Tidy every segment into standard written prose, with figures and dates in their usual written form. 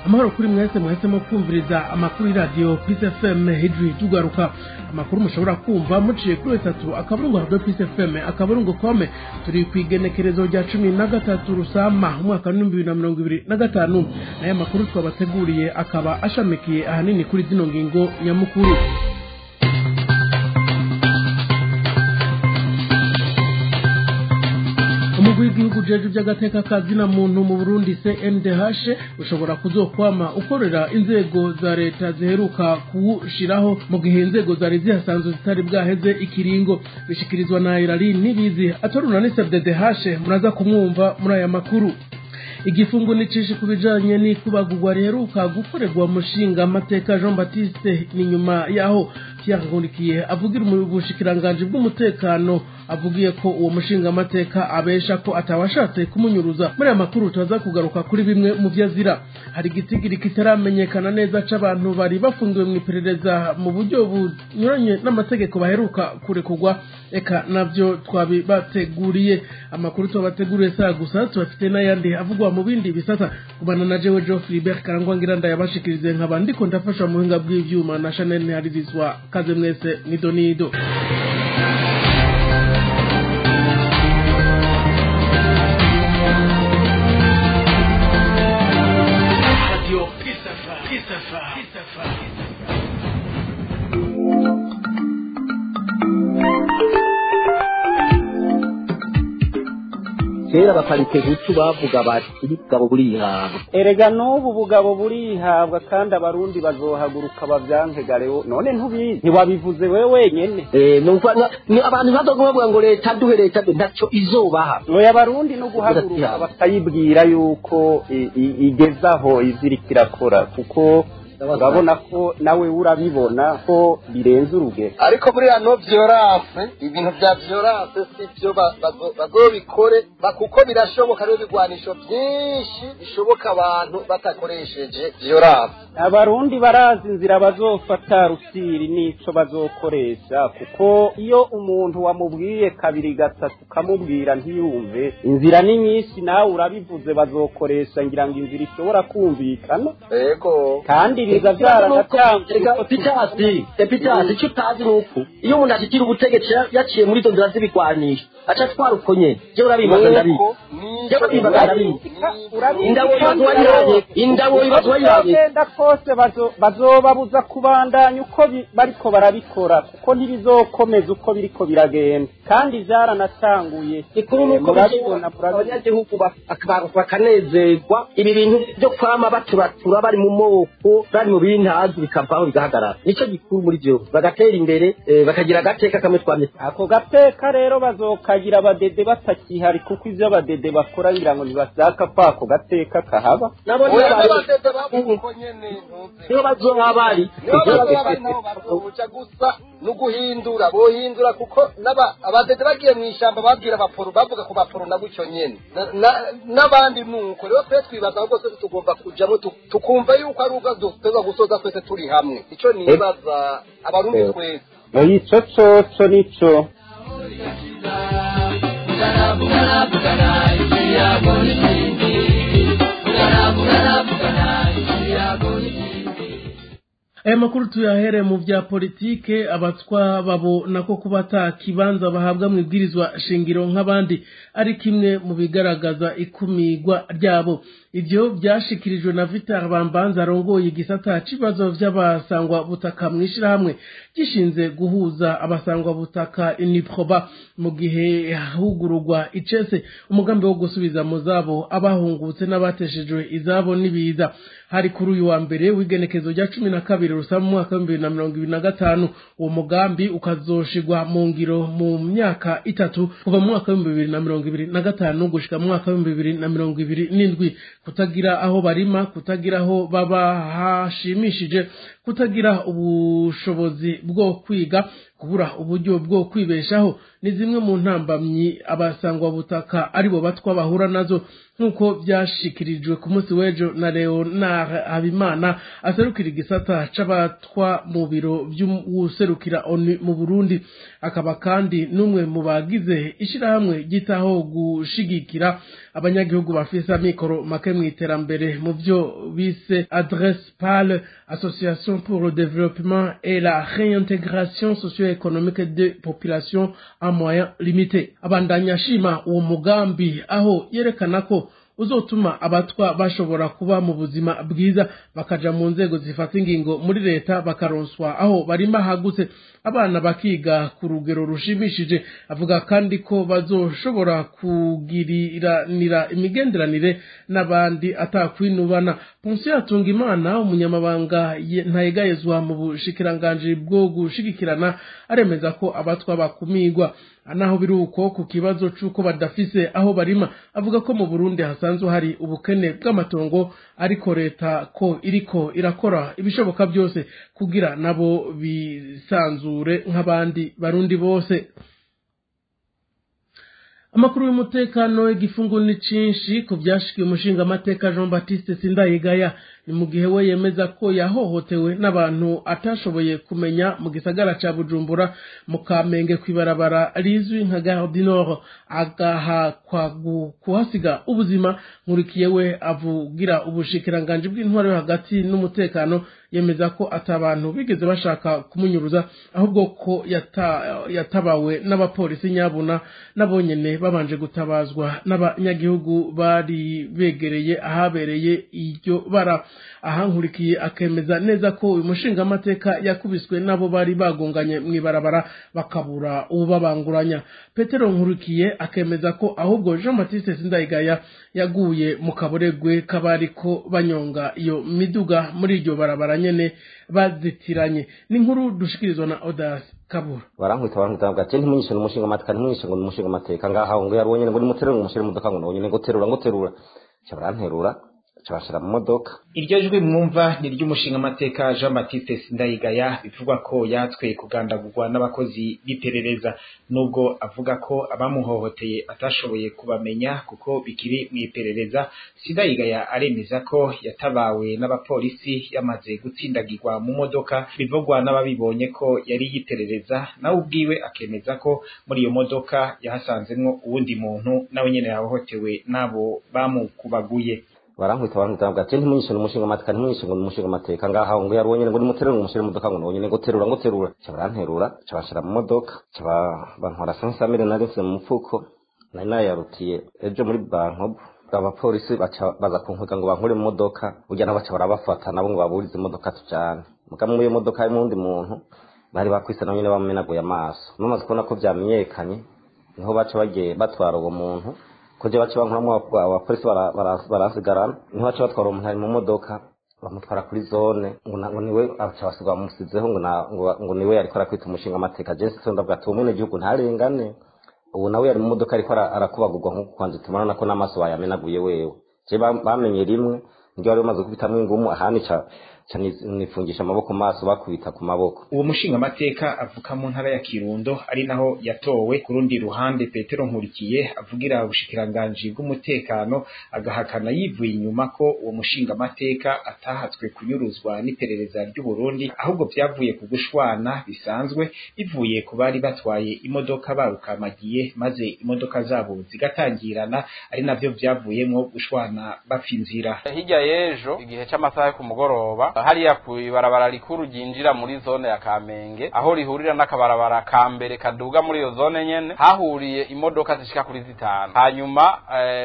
Amahoro kuri mwese mwahisemo kumviriza amakuru y'iradiyo Peace FM hijwi tugaruka. Amakuru mushobora kumva muciye kuri 3 akaburungu radio Peace FM akaburungu kome. Turi kwigenekerezo rya 13 Rusama umwaka wa 2025. Aya makuru twabateguriye akaba ashamikiye ahanini kuri zino ngingo nyamukuru. Umugwi jeje by'agateka kazina muntu mu Burundi CNDH ushobora kuzokwama ukorera inzego za leta ziheruka kuwushiraho mu gihe inzego zari zihasanzwe zitari bwaheze ikiringo, bishikirizwa na Irari Nibizi atoruna ni CNDH. Muraza kumwumva muri aya makuru. Igifungo nicishi kubijanye ni kubagurwa riheruka gukorerwa mushinga amateka Jean Baptiste, ni nyuma yaho Pierre Nkurikiye avugira umubushikiranganje bw'umutekano avugiye ko uwo mushinga amateka abesha ko atawashatse kumunyuruza. Muri aya makuru tuza kugaruka kuri bimwe mu vyazira. Hari igitigiri kitaramenyekana neza c'abantu bari bafungiwe mu iperereza mu buryo bunyuranye n'amategeko baheruka kurekurwa, eka navyo twabibateguriye. Amakuru twabateguriye saa gusa tubafite n'ayandi avugwa mu bindi bisata. Kubana na jewe Geoffrey Berkarangwa ngira ndayabashikirize nkaba ndiko ndafasha mu buhinga bw'ivyuma na Chanel Ntihariziswa. Kaze mwese nido nido. Radio Peace FM, Peace FM, Peace FM. Kera abaparite hutu bavuga bati ubugabo burihabwa. Erega n'ubu bugabo burihabwa kandi abarundi bazohaguruka bavyanke garewo. None ntubizi, ntiwabivuze wewe wenyene. Numva ni abantu bavuga ngo leta duhe leta ntaco izobaha. Oya, abarundi no guhaguruka bakayibwira yuko igezaho izirikirakora, kuko urabona ko nawe urabibona ko birenze urugero. Ariko muri ano violence, ibintu bya violence sivyo bazobikore kuko birashoboka. Rero bigwanisho byinshi bishoboka abantu batakoresheje violence. Abarundi barazi inzira bazofata rusiri nico bazokoresha, kuko iyo umuntu wamubwiye kabiri gatatu kamubwira ntiyumve, inzira ni nyinshi nawe urabivuze bazokoresha ngira ngo inzira ishobora kumvikana. Yego, kandi Epitasi icyo utazi nuko iyo umuntu ashikira ubutegetsi yaciye muri izo nzira z'ibigwanisho aca atwara uko nyene. Je urabibaza ndabizi, je urabibaza ndabizi. Indabo ibibazo wayihaye kose bazobabuza kubandanya uko bariko barabikora, kuko ntibizokomeza uko biriko biragenda, kandi vyaranatanguye. Ikuru nuko abanyagihugu bakanezerwa ibi bintu byo kwama baturatura bari mu moko bari mu bintazi bikavaho bigahagarara, nico gikuru muri byo, bagatera imbere bakagira agateka kamwe twamye. Ako gateka rero bazokagira abadede batakihari, kuko ivyo abadede bakora ngira ngo ntibashaka ko ako gateka kahaba. Nabo niho bazoba bari, niho bazoca gusa nuguhindura bohindura, kuko abadede bagiye mw'ishamba babwira abaporo bavuga ku baporo na gutyo nyene n'abandi nuko. Rero twe twibaza ahubwo twese tugomba kujamo tukumva yuko ari ubwo dutoza gusoza twese turi hamwe. Ico nibaza abarundi twese ico coco nico. Aya makuru tuyahere mu vya politike. Abatwa babona ko kubata kibanza bahabwa mu ibwirizwa shingiro nk'abandi ari kimwe mu bigaragaza ikumigwa ryabo. Ivyo byashikirijwe na Vital Bambanza arongoye igisata c'ibibazo vy'abasangwa butaka mwishirahamwe gishinze guhuza abasangwa butaka Uniproba, mu gihe hugururwa icese umugambi wo gusubiza mu zabo abahungutse n'abateshejwe izabo n'ibiza. Hari kuri uyu wa mbere w'igenekezo rya 12 Rusama mwaka 2025. Uwo mugambi ukazoshigwa mu ngiro mu myaka itatu kuva mu mwaka 2025 gushika mu mwaka 2027. Kutagira aho barima, kutagira aho baba hashimishije, Kutagira ubushobozi bwo kwiga, kubura uburyo bwo kwibeshaho ni zimwe mu ntambamyi abasangwa butaka aribo batwa bahura nazo, nkuko byashikirijwe ku munsi w'ejo na Leonard Habimana aserukira igisata c'abatwa mu biro by'userukira ONU mu Burundi, akaba kandi n'umwe mu bagize ishirahamwe ryitaho gushigikira abanyagihugu bafise amikoro make mu iterambere mu byo bise Adresse PAL, Association pour le développement et la réintégration socio-économique des populations en moyens limités. Abandanya ashima uwo mugambi, aho yerekana ko uzotuma abatwa bashobora kuba mu buzima bwiza, bakaja mu nzego zifata ingingo muri leta, bakaronswa aho barima hagutse, abana bakiga ku rugero rushimishije. Avuga kandi ko bazoshobora kugiriranira imigenderanire n'abandi atakwinubana. Ponsiyo Hatungimana, umunyamabanga ntayegayezwa mu bushikiranganji bwo gushigikirana, aremeza ko abatwa bakumigwa. Naho biri uko, ku kibazo c'uko badafise aho barima, avuga ko mu Burundi hasanzwe hari ubukene bw'amatongo, ariko leta ko iriko irakora ibishoboka byose kugira nabo bisanzure nk'abandi barundi bose. Amakuru y'umutekano: igifungo ni cinshi ku vyashikiye umushinga amateka Jean Baptiste Sindayigaya. Ni mu gihe we yemeza ko yahohotewe n'abantu atashoboye kumenya mu gisagara ca Bujumbura, mu Kamenge, kw'ibarabara rizwi nka Gare du Nord, agahakwa kuhasiga ubuzima. Nkurikiye we avugira ubushikiranganji bw'intwaro yo hagati n'umutekano yemeza ko atabantu bigeze bashaka kumunyuruza, ahubwo ko yatabawe n'abapolisi nyabuna, nabonyene babanje gutabazwa n'abanyagihugu bari begereye ahabereye iryo bara. Aha Nkurikiye akemeza neza ko uyu mushingamateka yakubiswe nabo bari bagonganye mw'ibarabara, bakabura ubabanguranya. Petero Nkurikiye akemeza ko ahubwo Jean Baptiste Sindayigaya yaguye mu kaboregwe kabariko banyonga iyo miduga muri iryo barabara nyene bazitiranye. Ni inkuru dushikirizwa na Odas Kabura. Barankubita, barankubita, bavuga ati: "Ntimwinyishe, n'umushinga amateka, ntimwinyishe ngo n'umushinga amateka ngaha." Ngo yari wenyine, ngo nimuterure, ngo mushyire mu modoka, ngo nyine ngo terura, ngo terura. Ca baranterura, ca bashira mu modoka. Iryo jwi mwumva ni ry'umushingamateka Jean Baptiste Sindayigaya, bivugwa ko yatswe kugandagurwa n'abakozi b'iperereza. Nubwo avuga ko abamuhohoteye atashoboye kubamenya kuko bikiri mu iperereza, Sindayigaya aremeza ko yatabawe n'abapolisi yamaze gutsindagirwa mu modoka bivugwa n'ababibonye ko yari yiperereza. Nawe ubwiwe akemeza ko muri iyo modoka yahasanzemwo uwundi muntu nawe nyene yahohotewe n'abo bamukubaguye. Barankubita, barankubita, bavuga ati: "Ntimwinyishe, n'umushinga amateka, ntimwinyishe ngo n'umushinga amateka ngaha." Ngo yari wenyine, ngo nimuterure, ngo mushyire mu modoka, ngo nyine ngo terura, ngo terura. Ca baranterura, ca bashira mu modoka, ca bantwara 500 mille nari mfise mu mufuko, nari nayarutiye ejo muri bankobu. Abapolisi baca baza kunkwega ngo bankure mu modoka burya, nabo baca barabafata nabo ngo baburize imodoka tujane. Muga muri iyo modoka harimo uwundi muntu bari bakwise, nawe nyene bamumenaguye amaso. Bamaze kubona ko vyamenyekanye, niho baca bagiye batwara uwo muntu, koje baca bankuramwo, abapolisi baransigarana, niho baca batwara uwo muntu ari mu modoka, bamutwara kuri zone, ngo niwe aca basiga bamusizeho, ngo niwe yariko arakwita umushinga amateka. Je ndavuga ati: "Uwo mwenegihugu ntarengane, ubu nawe yari mu modoka ariko arakubagurwa nk'uko kwanze tumana ko n'amaso bayamenaguye." Wewe je bamenye rimwe niryo bari bamaze gukubitamwo ingumu, ahandi ca nifungisha amaboko maso, bakubita ku maboko. Uwo mushingamateka avuka mu ntara ya Kirundo, ari naho yatowe. Ku rundi ruhande, Petero Nkurikiye avugira ubushikiranganji bw'umutekano agahakana yivuye inyuma ko uwo mushingamateka atahatswe kunyuruzwa n'iperereza ry'u Burundi, ahubwo vyavuye ku gushwana bisanzwe bivuye ku bari batwaye imodoka barukamagiye, maze imodoka zabo zigatangirana, ari navyo vyavuyemwo gushwana bapfa inzira. Hirya y'ejo, igihe c'amasaha yo ku mugoroba, hariya ku ibarabara rikuru ryinjira muri zone ya Kamenge, aho rihurira n'akabarabara ka mbere kaduga muri iyo zone nyene, hahuriye imodoka zishika kuri zitanu. Hanyuma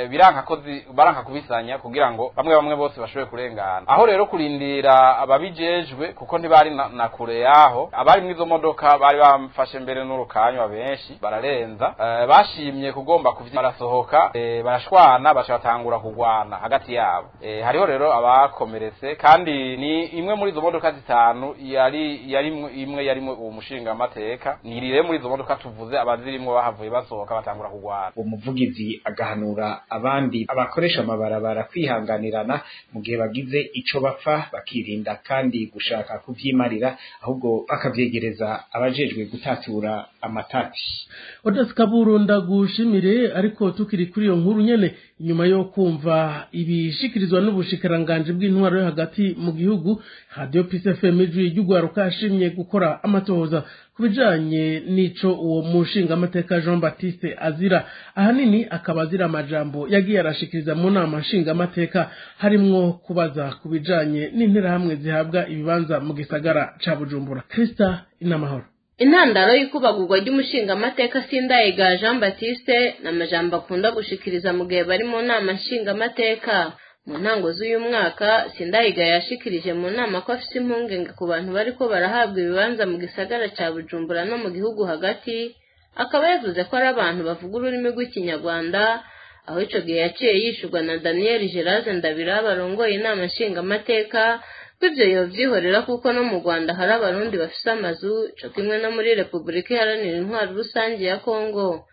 biranka ko baranka kubisanya kugira ngo bamwe bamwe bose bashobore kurengana. Aho rero kurindira ababijejwe, kuko ntibari na kure yaho, abari mw'izo modoka bari bamfashe mbere n'urukanywa, benshi bararenza, bashimye kugomba kuvyi, barasohoka, barashwana, baca batangura kugwana hagati yabo. Hariho rero abakomeretse kandi ni Ni imwe muri izo modoka zitanu yari imwe yarimwe uwo mushinga amateka, ni rire muri izo modoka tuvuze abazirimwo bahavuye basohoka batangura kugwana. Uwo muvugizi agahanura abandi abakoresha amabarabara kwihanganirana mu gihe bagize ico bapfa, bakirinda kandi gushaka kuvyimarira, ahubwo bakavyegereza abajejwe gutatura amatati. Odas Kaburu, ndagushimire. Ariko tukiri kuri iyo nkuru nyene, inyuma yo kumva ibishikirizwa n'ubushikiranganje bw'intwaro yo hagati mu gihugu, Radio Peace FM ijwi ry'ugwaruka yashimye gukora amatohoza ku bijanye n'ico uwo mushinga amateka Jean Baptiste azira. Ahanini akaba azira amajambo yagiye arashikiriza mu nama nshinga amateka, harimwo kubaza ku bijanye n'interahamwe zihabwa ibibanza mu gisagara ca Bujumbura. Krista Inamahoro. Intandaro y'ikubagurwa ry'umushingamateka Sindayigaya Jean Baptiste ni amajambo akunda gushikiriza mu gihe bari mu nama nshingamateka. Mu ntango z'uyu mwaka, Sindayigaya yashikirije mu nama ko afise impungenge ku bantu bariko barahabwa ibibanza mu gisagara ca Bujumbura no mu gihugu hagati, akaba yavuze ko ari abantu bavuga ururimi rw'Ikinyarwanda, aho ico gihe yaciye yishurwa na Daniel Geraze Ndabiraba arongoye inama nshingamateka ko ivyo yovyihorera kuko no mu Rwanda hari abarundi bafise amazu, co kimwe no muri Repubulika Iharanira Intwaro Rusange ya Kongo.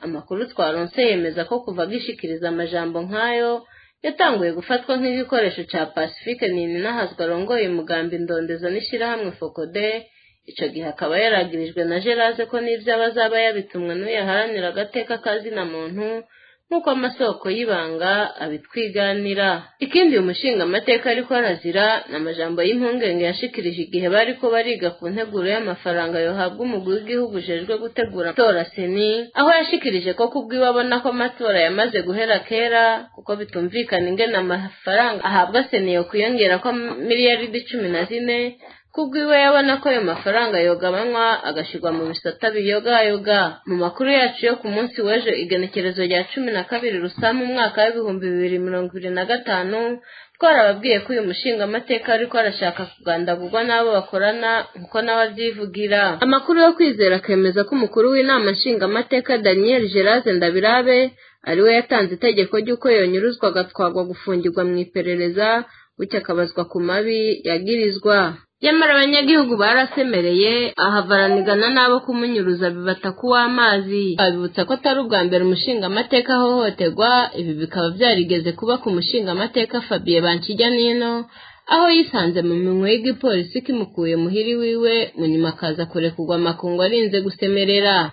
Amakuru twaronse yemeza ko kuva agishikiriza amajambo nk'ayo, yatanguye gufatwa nk'igikoresho ca Pacifique Nininahazwa arongoye umugambi ndondeza n'ishirahamwe Focode. Ico gihe akaba yaragirijwe na Geraze ko n'ivyo aba azaba yabitumwe n'uyaharanira agateka kazina muntu, nk'uko amasoko y'ibanga abitwiganira. Ikindi uyu mushingamateka ariko arazira ni amajambo y'impungenge yashikirije igihe bariko bariga ku nteguro y'amafaranga yohabwa umugwi w'igihugu ujejwe gutegura amatora CENI, aho yashikirije ko kubwiwe abona ko amatora yamaze guhera kera, kuko bitumvikana ingene amafaranga ahabwa CENI yo kwiyongera ko miliyaridi 14. Kubwiwe yabona ko ayo mafaranga yogabanywa agashirwa mu bisata biyogayoga. Mu makuru yacu yo ku munsi w'ejo, igenekerezo rya 12 Rusama umwaka wa 2025, twarababwiye ko uyu mushingamateka ariko arashaka kugandagurwa n'abo bakorana, nkuko nawe avyivugira. Amakuru yo kwizera akemeza ko umukuru w'inama nshingamateka Daniel Geraze Ndabirabe ariwe yatanze itegeko ry'uko yonyuruzwa agatwarwa gufungirwa mu iperereza, gutyo akabazwa ku mabi yagirizwa. Nyamara abanyagihugu barasemereye, ahavaranigana n'abo kumunyuruza bibata kuw'amazi. Babibutsa ko atari ubwa mbere umushingamateka ahohoterwa, ibi bikaba byarigeze kuba ku mushingamateka Fabien Banshijyanino, aho yisanze mu minwe y'igipolisi kimukuye muhiri wiwe, mu nyuma akaza kurekurwa amakungu arinze gusemerera.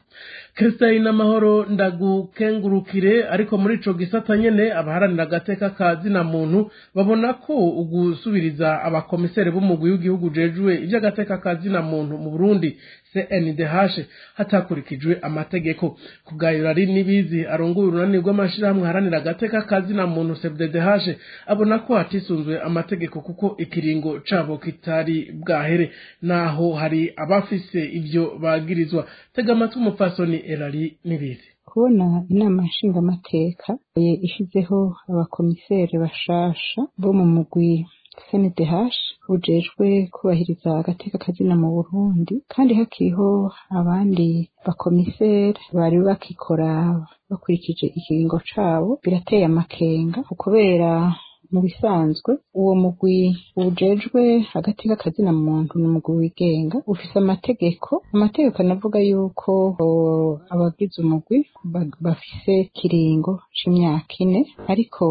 Kristina Mahoro, ndagukengurukire. Ariko muri ico gisata nyene, abaharanira agateka ka zina muntu babona ko ugusubiriza abakomisere b'umugwi w'igihugu ujejwe ivy'agateka ka zina muntu mu Burundi CNDH hatakurikijwe amategeko. Ku bwa Yurari Nibizi arongoye urunani rw'amashirahamwe aharanira agateka ka zina muntu CFDDH, abona ko hatisunzwe amategeko kuko ikiringo cabo kitari bwahere, naho hari abafise ivyo bagirizwa. Tega amatwi umupfasoni Erari Nibizi. Kubona inama nshingamateka ishizeho abakomisere bashasha bo mu mugwi CNDH ujejwe kubahiriza agateka kazina mu Burundi, kandi hakiriho abandi bakomisere bari bakikora bakurikije ikiringo cabo, birateye amakenga, kubera mu bisanzwe uwo mugwi ujejwe agateka kazina muntu ni umugwi wigenga ufise amategeko. Amategeko anavuga yuko abagize umugwi bafise kiringo c'imyaka 4, ariko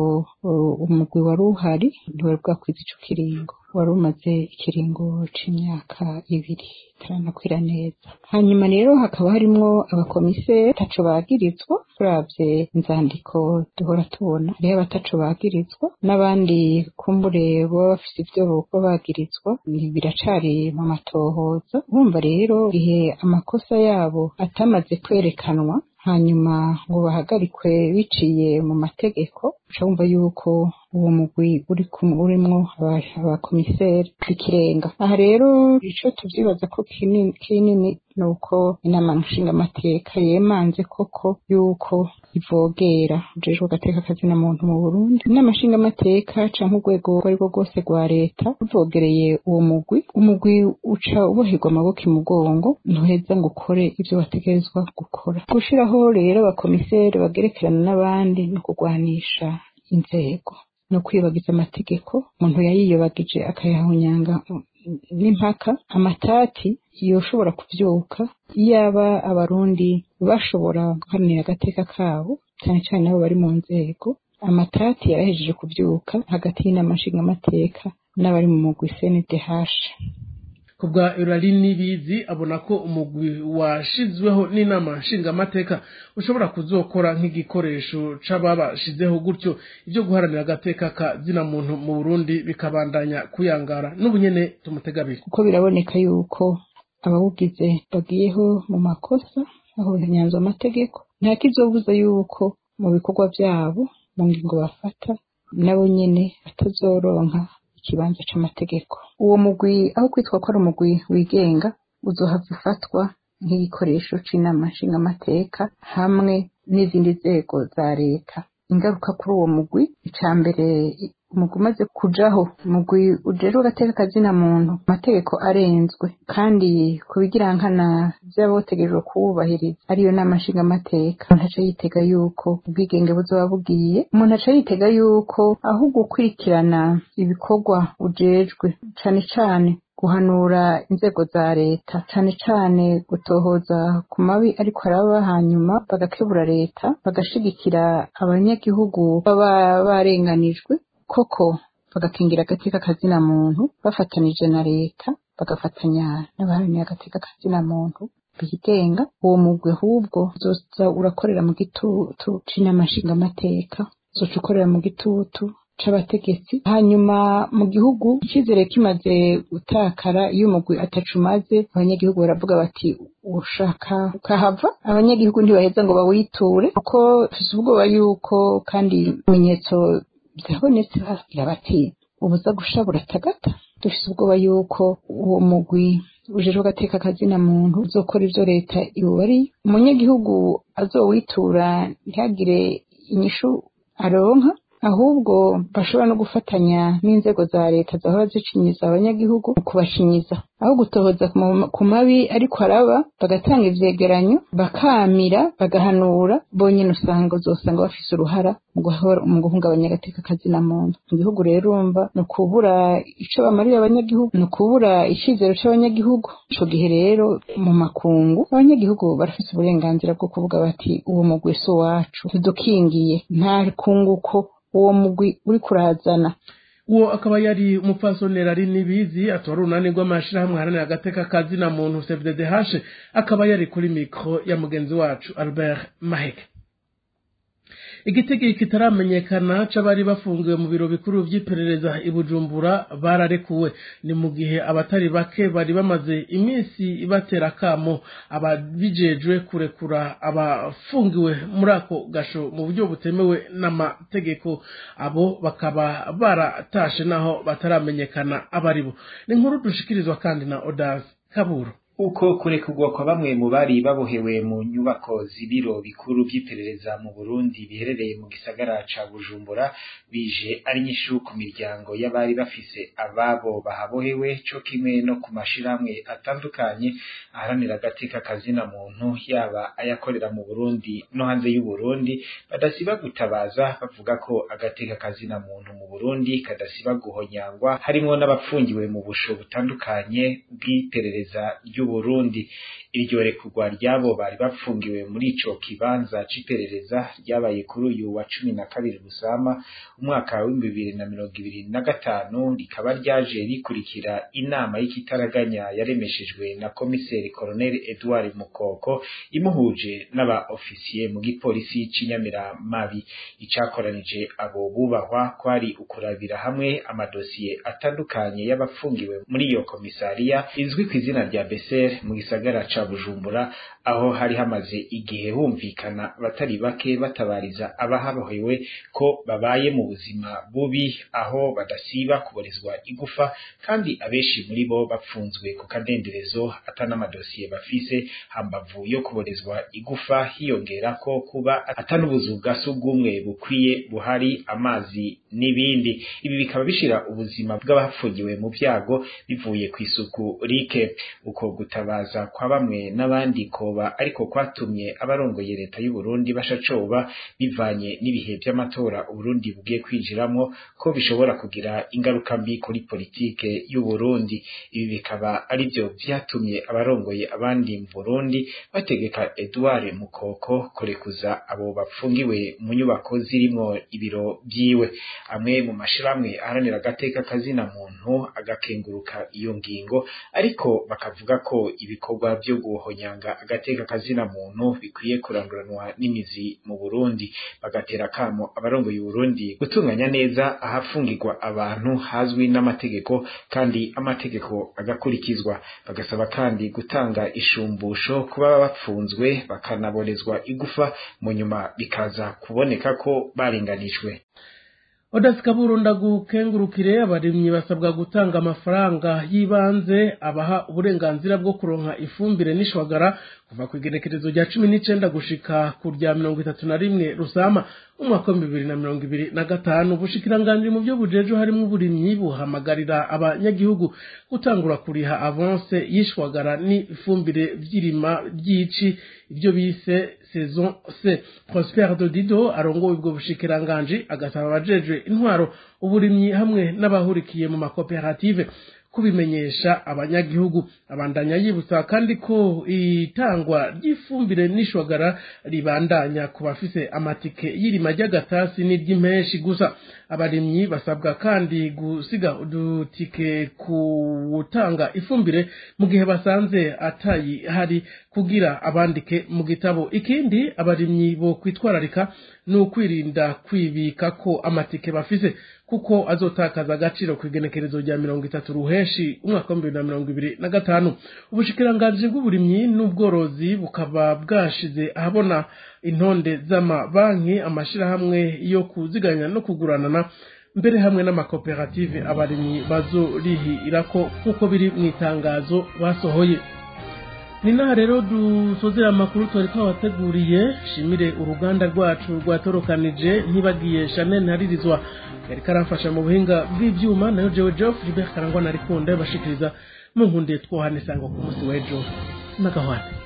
umugwi wari uhari ntiwari bwakwiza ico kiringo, wari umaze ikiringo c'imyaka 2 itaranakwira neza. Hanyuma rero hakaba harimwo abakomiseri ataco bagirizwa, turavye inzandiko duhora tubona hariho abataco bagirizwa n'abandi kumbure baba bafise ivyo boba bagirizwa biracari mu matohoza. Urumva rero igihe amakosa yabo atamaze kwerekanwa hanyuma ngo bahagarikwe biciye mu mategeko, uca wumva yuko uwo mugwi urimwo abakomiseri ikirenga. Aha rero ico tuvyibaza ko kinini nuko inama nshingamateka yemanze koko yuko ivogera ujejwe agateka kazina muntu mu Burundi. Inama nshingamateka canke urwego urwo arirwo rwose rwa leta ruvogereye uwo mugwi, umugwi uca uboherwa amaboko imugongo, ntuheza ngo ukore ivyo wategerezwa gukora. Gushiraho rero abakomiseri bagerekerana n'abandi no kugwanisha inzego. no kwibagiza amategeko. Umuntu yayiyobagije akayahunyanga n'impaka, amatati yoshobora kuvyuka iyaba abarundi bashobora guharanira agateka kabo, cyane cyane abo bari mu nzego. Amatati yarahejeje kuvyuka hagati y'inama nshingamateka n'abari mu mugwi CNDH. Kubwa Euraline Bizi abona ko umugwi washizweho n'inama nshingamateka ushobora kuzokora nk'igikoresho c'ababashizeho, gutyo ivyo guharanira agateka ka zina muntu mu Burundi bikabandanya kuyangara. N'ubu nyene tumutegabiri, kuko biraboneka yuko abawugize bagiyeho mu makosa aho nyanza amategeko. Nta kizobuza yuko mu bikorwa vyabo, mu ngingo bafata, nabo nyene batazoronka ikibanza c'amategeko. Uwo mugwi, aho kwitwa ko ari umugwi wigenga, uzohava ufatwa nk'igikoresho c'inama nshingamateka hamwe n'izindi nzego za leta. Ingaruka kuri uwo mugwi, ica mbere, umugwi umaze kujaho, umugwi ujejwe agateka kazina muntu, amategeko arenzwe kandi ku bigirankana vy'abotegerejwe kuwubahiriza, ariyo nama nshingamateka, umuntu aca yitega yuko ubwigenge buzoba bugiye. Umuntu aca yitega yuko aho gukurikirana ibikorwa ujejwe, cane cane guhanura inzego za leta, cane cane gutohoza ku mabi ariko araba, hanyuma bagakebura leta, bagashigikira abanyagihugu baba barenganijwe koko, bagakingira agateka kazina muntu bafatanije na leta, bagafatanya n'abaharanira agateka kazina muntu bigenga, uwo mugwi ahubwo uzoza urakorera mu gitutu c'inama nshingamateka, uzoca ukorera mu gitutu c'abategetsi. Hanyuma mu gihugu icizere kimaze gutakara, iyo umugwi atacumaze, abanyagihugu baravuga bati ushaka ukahava. Abanyagihugu ntibaheza ngo bawiture, kuko tufise ubwoba yuko, kandi ibimenyetso byabonetse, bagira bati ubuza gusha buratagata. Dufise ubwoba yuko uwo mugwi ujejwe agateka kazina muntu uzokora ivyo leta iwubariye, umunyagihugu azowitura ntihagire inyishu aronka, ahubwo bashobora no gufatanya n'inzego za leta zahora zicinyiza abanyagihugu mu kubashinyiza, aho gutohoza ku mabi ariko araba, bagatanga ivyegeranyo, bakamira, bagahanura, bonyene usanga uzosanga bafise uruhara mu guhungabanya agateka kazina muntu mu gihugu. Rero urumva ni ukubura ico bamarira abanyagihugu, ni ukubura icizero c'abanyagihugu. Ico gihe rero mu makungu abanyagihugu barafise uburenganzira bwo kuvuga bati uwo mugwi si uwacu, tudukingiye, nta kunguko uwo mugwi uri kurazana. Uwo akaba yari umupfasoni ari Nibizi, atora urunani rw'amashirahamwe aharanira agateka kazina muntu CFDDH, akaba yari kuri mikro ya mugenzi wacu Albert Maheke. Igitego kitaramenyekana c'abari bafungiwe mu biro bikuru vy'iperereza i Bujumbura bararekuwe. Ni mu gihe abatari bake bari bamaze iminsi batera akamo ababijejwe kurekura abafungiwe muri ako gasho mu buryo butemewe n'amategeko, abo bakaba baratashe naho bataramenyekana abaribo. Ni inkuru dushikirizwa kandi na Odas Kaburo. Uko kurekurwa kwa bamwe mu bari babohewe mu nyubako z'ibiro bikuru vy'iperereza mu Burundi biherereye mu gisagara ca Bujumbura bije ari nyishu ku miryango y'abari bafise ababo bahabohewe, co kimwe no ku mashirahamwe atandukanye aharanira agateka kazina muntu, yaba ayakorera mu Burundi no hanze y'u Burundi, badasiba gutabaza bavuga ko agateka kazina muntu mu Burundi kadasiba guhonyangwa, harimwo n'abapfungiwe mu busho butandukanye bw'iperereza ry'u Burundi. Iryo rekurwa ryabo bari bapfungiwe muri ico kibanza c'iperereza ryabaye kuri uyu wa 12 Rusama umwaka wa 2025, rikaba ryaje rikurikira inama y'ikitaraganya yaremeshejwe na komiseri Colonel Edouard Mukoko imuhuje n'aba ofisiye mu gipolisi c'Inyamiramabi. Icakoranije abo bubahwa kwari ukurabira hamwe amadosiye atandukanye y'abapfungiwe muri iyo komisariya izwi ku izina rya Besser mu gisagara ca Bujumbura, aho hari hamaze igihe humvikana batari bake batabariza abahabohewe ko babaye mu buzima bubi, aho badasiba kuborezwa igufa, kandi abenshi muri bo bapfunzwe ku kadenderezo atan'amadosiye bafise. Hambavu yo kuborezwa igufa hiyongera ko kuba atanubuzu bwa sugumwe bukwiye buhari, amazi n'ibindi. Ibi bikaba bishira ubuzima bw'abapfungiwe mu byago bivuye ku isuku rike. Uko gutabaza kwa bamwe n'abandi koba ariko kwatumye abarongoye leta y'u Burundi bashacoba bivanye n'ibihe by'amatora Burundi bugiye kwinjiramo, ko bishobora kugira ingaruka mbi kuri politike y'u Burundi. Ibi bikaba ari byo vyatumye abarongoye abandi mu Burundi bategeka Edouard Mukoko kurekuza abo bapfungiwe mu nyubako zirimo ibiro byiwe. Amwe mu mashiramwe aharanira agateka kazina muntu agakenguruka iyo ngingo, ariko bakavuga ko ibikorwa byo guhonyanga agateka kazina muntu bikwiye kuranguranwa n'imizi mu Burundi. Bagatera kamo abarongoye Burundi gutunganya neza ahafungirwa abantu hazwi n'amategeko kandi amategeko agakurikizwa. Bagasaba kandi gutanga ishumbusho kuba bapfunzwe bakanaborezwa igufa, mu nyuma bikaza kuboneka ko barenganijwe. Odasika Burunda gukengurukire abarimyi basabwa gutanga amafaranga y'ibanze abaha uburenganzira bwo kuronka ifumbire n'ishwagara kuva ku igenekerezo rya 19 gushika ku rya 31 Rusama umwaka wa 2025. Ubushikiranganje mu byo bujejo harimo uburimyi buhamagarira abanyagihugu gutangura kuriha avance y'ishwagara n'ifumbire vy'irima ry'ici, ibyo bise saison C. Prosper Dodido arongoye ubwo bushikiranganje agasaba abajejwe intwaro, uburimyi hamwe n'abahurikiye mu makoperative kubimenyesha abanyagihugu. Abandanya yibutsa kandi ko itangwa ry'ifumbire n'ishwagara ribandanya ku bafise amatike y'irima ry'agatasi n'iry'impeshi gusa. Abarimyi basabwa kandi gusiga udutike ku gutanga ifumbire mu gihe basanze atayi hari kugira abandike mu gitabo. Ikindi abarimyi bo kwitwararika ni ukwirinda kwibika ko amatike bafise, kuko azotakaza agaciro ku igenekerezo rya 30 Ruheshi umwaka wa 2025. Ubushikiranganje bw'uburimyi n'ubworozi bukaba bwashize ahabona intonde z'amabanki, amashirahamwe yo kuziganya no kuguranana mbere hamwe n'amakoperative abarimyi bazorihirako, kuko biri mu itangazo basohoye. Ni naha rero dusozera amakuru twari twabateguriye. Shimire uruganda rwacu rwatorokanije, ntibagiye Chanel Ntaririzwa yari karamfasha mu buhinga bw'ivyuma, nayo jewe Geoff Gilbert Karangwa narikunda bashikiriza mu nkundiye twohane sangwa ku munsi w'ejo n'agahwane.